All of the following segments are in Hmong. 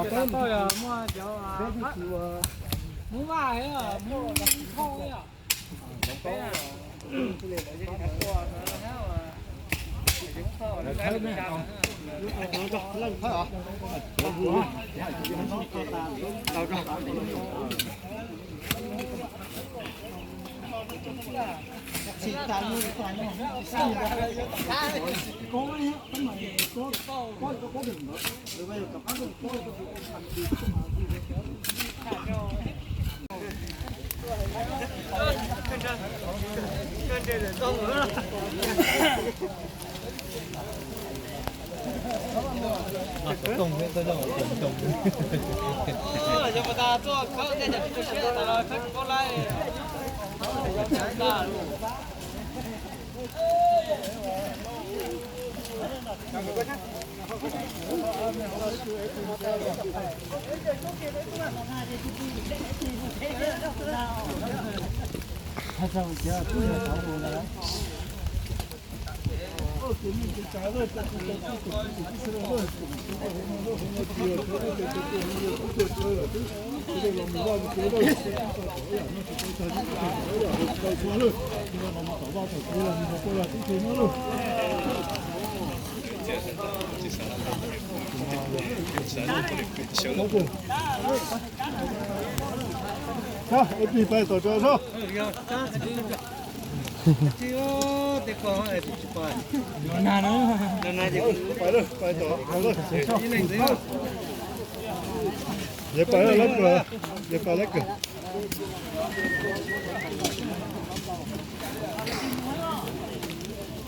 Muaj cov, muaj cov, muaj ib thauj.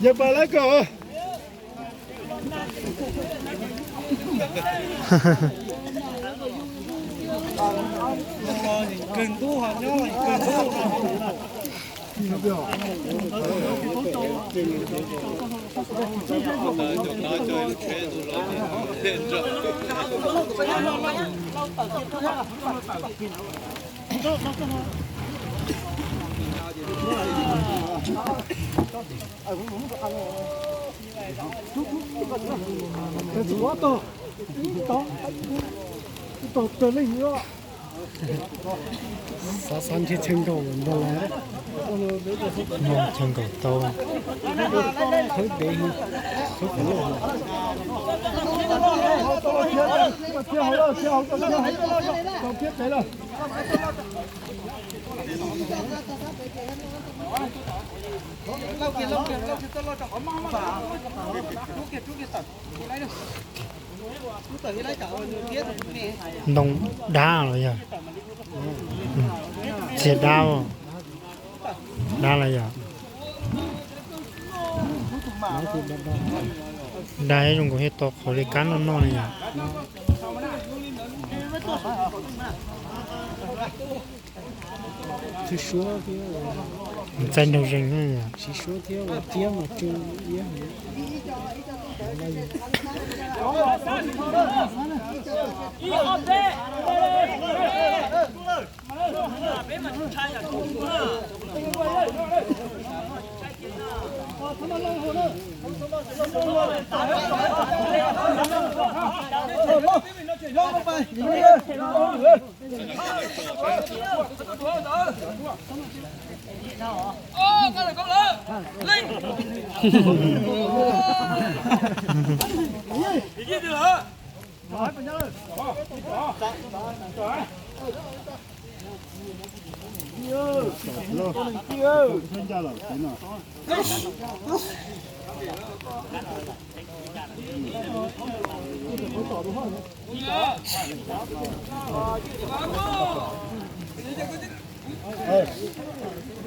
Yawg Paj Lab Kawm. Xav xav nrhiav chaw nkaum ntag lauj. Chaw nkaum tau. Khawb dev, khawb qhov loj. Ntoo dab los yog? Txiag dab, dab los yog? Dab zoo nkaus li tau qhov li kab noj noj li yom. Txaij nraug zeeg na. Siv suab thiab ua tiab mas tsw iab.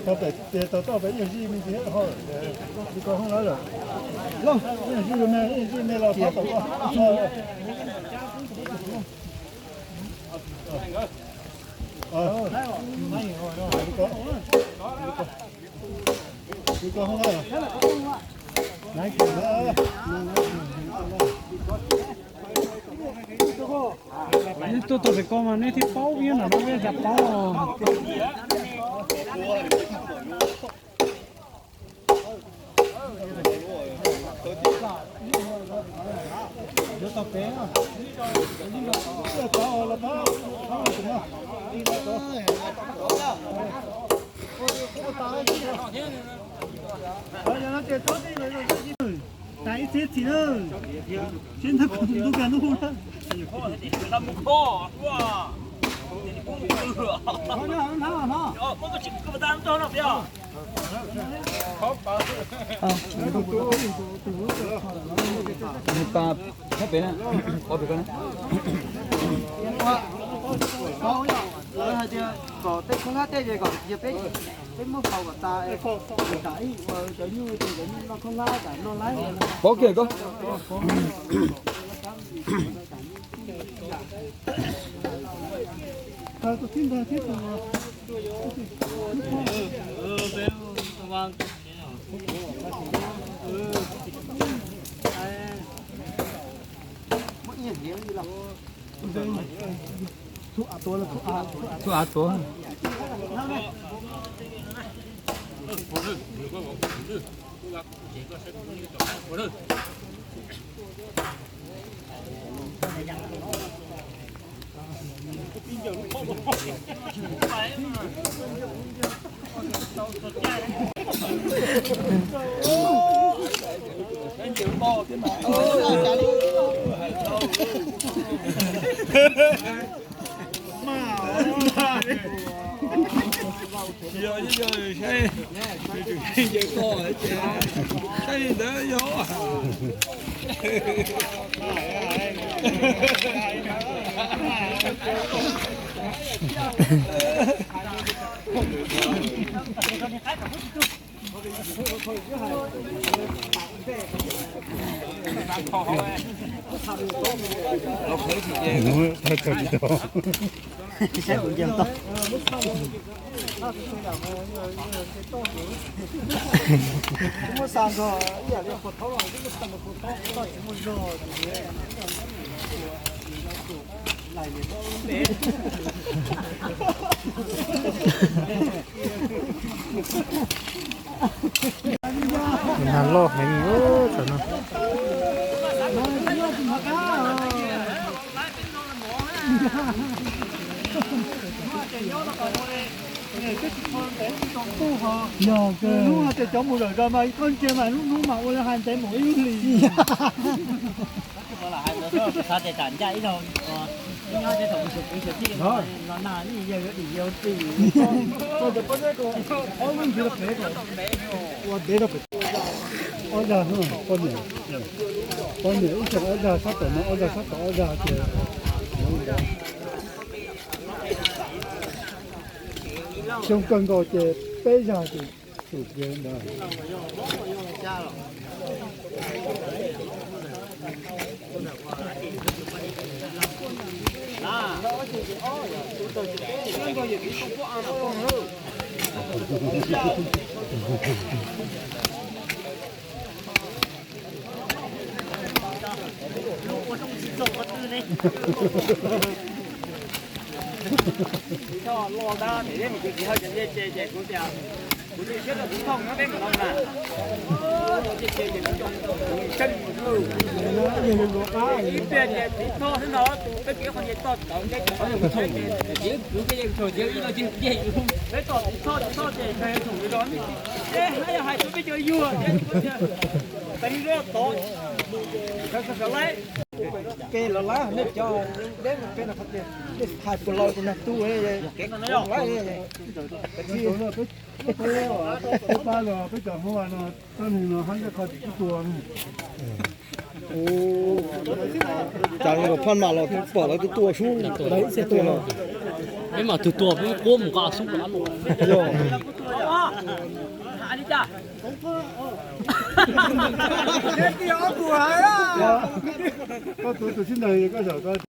Tau pem tias tau toj pem yeej zij me ntsis ho, li ko hoob lawm lawm. Yeej zij me, yeej zij me los tau tau. Li ko hoob lawm. Neb tuaj tau pem ko mas neb thiaj paub, peb nyob nram no peb cas paub. Tas ib txhiab txhim na, tsis ntu kas ntu hu na. Lawv hais tias kom tej khoob hlab tej ces kom cia peb, peb muab faus kom tas, tas ib ua cov nyuj, cov nyuj noj khoob hlab tas noj laib. Pov kiag ko. Tub av tuav. Saib ntawd yog. Nag loj heev tam no. Yog hnub ces cov mus lawm zos mas koj ntsia mas lub hnub mas ua li hais ntev mus ib lub hlis. Xav tias tsam ncaj ib zaug nyob tej thaum xyuam xyuam txij no nag ib yawg yuav dim yawg txij. Ua ntev rau pem ua ntev rau pem. Ob zag, poj niam, poj niam ib xyoos ob zag sab tom no, ob zag sab tom ob zag ces xyoo kawg nkaus ces peb zag ces tus kiag ntawd. Coj los tab, ces kuv tias Ke los lawm nej cov deb peb no qhov tias nej hais puas los tus nag tu kev lawm. Peb pab los peb cov Hmoob no, txoj neeg no hab ncaj qha tsis tua ne. Cas phaj mam los pom lawv tua sub ntawd ib txhia tua no. Peb mas tug tua peb quab mus nqa sub los. Koj tua tus sib ntaus koj zaum koj